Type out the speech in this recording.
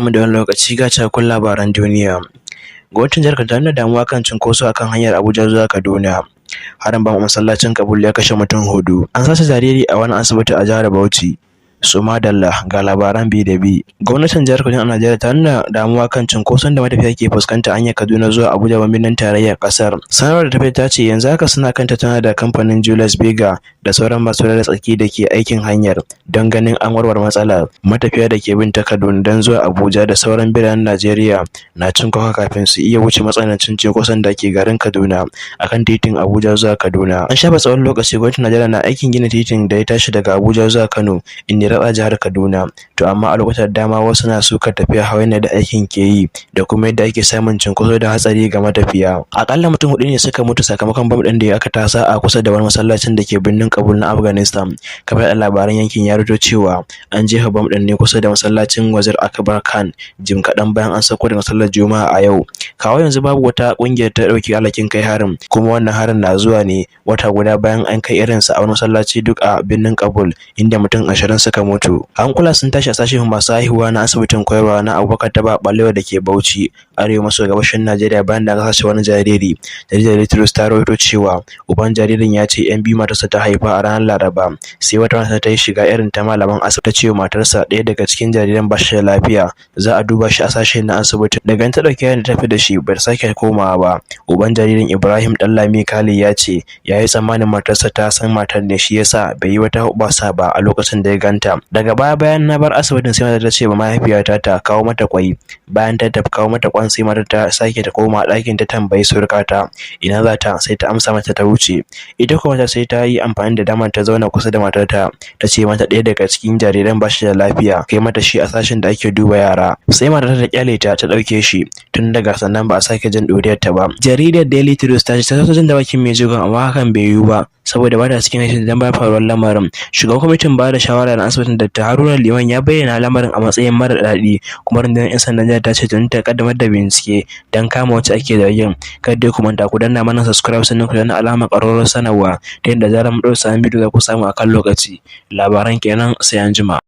Barkanmu da wannan lokaci, ga cikakkun labaran duniya. Gwamnatin jihar Kaduna ta nuna damuwa kan cunkoso akan hanyar Abuja zuwa Kaduna. Harin bam a masallacin Kabul ya kashe mutum hudu. An sace jariri a wani asibiti a jihar Bauchi. Su madalla, ga labaran bi da bi. Gwamnatin jihar Kaduna a Najeriya ta nuna damuwa kan cunkoson da matafiya ke fuskanta a hanyar Kaduna zuwa Abuja, babban birnin tarayyar kasar. Sanarwar da ta ta ce yanzu haka suna kan tattauna da kamfanin Julius Berger da sauran masu ruwa da tsaki da ke aikin hanyar don ganin an warware matsalar. Matafiya da ke bin ta Kaduna don zuwa Abuja da sauran biranen Najeriya na cin kwakwa kafin su iya wuce matsanancin cunkoson da ke garin Kaduna akan titin Abuja zuwa Kaduna. An shafe tsawon lokaci gwamnatin Najeriya na aikin gina titin da ya tashi daga Abuja zuwa Kano, inda ya ratsa jihar Kaduna. To amma a lokutan dama wasu na sukar tafiyar hawainiya da aikin ke yi da kuma yadda ake samun cunkoso da hatsari ga matafiya. Akalla mutum hudu ne suka mutu sakamakon bam ɗin da aka tasa a kusa da wani masallacin da ke birnin Kabul na Afghanistan. Kafar yaɗa labaran yankin ya rawaito cewa an jefa bam ɗin ne kusa da masallacin Wazir Akbar Khan jim kaɗan bayan an sauko daga sallar Juma'a a yau. Kawo yanzu babu wata ƙungiyar ta ɗauki alhakin kai harin, kuma wannan harin na zuwa ne wata guda bayan an kai irinsa a wani masallaci duk a birnin Kabul, inda mutum 20 suka mutu. Hankula sun tashi a sashen masu haihuwa na asibitin koyarwa na Abubakar Tafawa Balewa da ke Bauchi, arewa maso gabashin Najeriya, bayan da aka sace wani jariri. Jaridar Trust ta rawaito cewa uban jaririn ya ce 'yan biyu matarsa ta haifa a ranar Laraba. Sai wata mata ta yi shiga irin ta malaman asibiti ta ce wa matarsa ɗaya daga cikin jariran ba shi da lafiya, za a duba shi a sashen na asibiti. Daga nan ta ɗauki yaron ta tafi da shi, ba ta sake komawa ba. Uban jaririn, Ibrahim Ɗanlami Kale, ya ce ya yi tsammanin matarsa ta san matar ne, shi yasa bai yi wata hoɓɓasa ba a lokacin da ya ganta. Daga baya, bayan na bar asibitin, sai matar ta ce wa mahaifiyata ta kawo mata kwai. Bayan ta tafi kawo mata kwan, sai matar ta sake ta koma ɗakin ta tambayi surukata ina za ta, sai ta amsa mata ta wuce. Ita kuma ta sai ta yi amfani da damar ta zauna kusa da matarta, ta ce mata ɗaya daga cikin jariran ba shi da lafiya, kai mata shi a sashen da ake duba yara. Sai matar ta kyale ta, ta ɗauke shi. Tun daga sannan ba a sake jin ɗuriyar ta ba. Jaridar Daily Trust ta ce ta so jin da bakin mai jigon, amma hakan bai yiwu ba saboda ba ta cikin hayyacin dan bayan faruwar lamarin. Shugaban kwamitin ba da shawara na asibitin, Dr. Haruna Liman, ya bayyana lamarin a matsayin mara daɗi, kuma rundunar 'yan sandan jihar ta ce tuni ta kaddamar da bincike don kama wacce ake zargin. Kada dai ku manta ku danna mana subscribe, sannan ku danna alamar ƙararrawar sanarwa ta yadda zarar mun ɗaura sabon bidiyo za ku samu a kan lokaci. Labaran kenan, sai an jima.